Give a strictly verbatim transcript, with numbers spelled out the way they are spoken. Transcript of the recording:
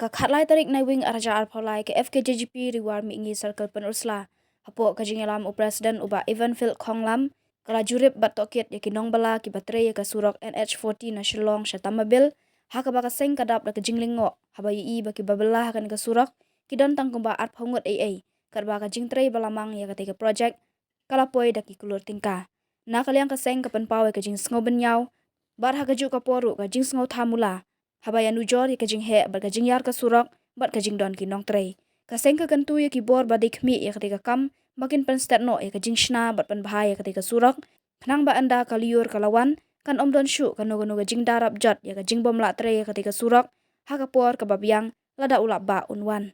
Ka khatlai tarik Naiwieng arhajar arphew lai, ka F K J G P Ri War Mihngi Circle Pynursla, hapoh ka jingïalam u President u Bah Evanfield Khonglam, ka la jurip bad tohkit ïa ki nongbylla kiba trei ïa ka surok N H forty na Shillong sha Tamabil, ha kaba ka seng ka dap da ka jinglyngngoh haba ïohi ba kiba bylla ha kane ka surok ki don tang kumba arphew ngut ei ei, katba ka jingtrei ba la mang ïa katei ka projek ka la poi da ki klur tyngka. Na ka liang ka seng ka pynpaw ïa ka jingsngew bynñiaw bad ha kajuh ka por ruh ka jingsngew thamula haba ïanujor ïa ka jingheh bad ka jingïar ka surok bad ka jingdon ki nongtrei. Ka seng ka kyntu ïa ki bor ba dei khmih ïa katei ka kam ba kin pynstet noh ïa ka jingshna bad pynbha ïa katei ka surok, khnang ba ynda ka lyiur ka la wan kan ym don shuh kano kano ka jingdarap jot ïa ka jingbym lah trei ïa katei ka surok ha ka por kaba biang lada u lah bah un wan.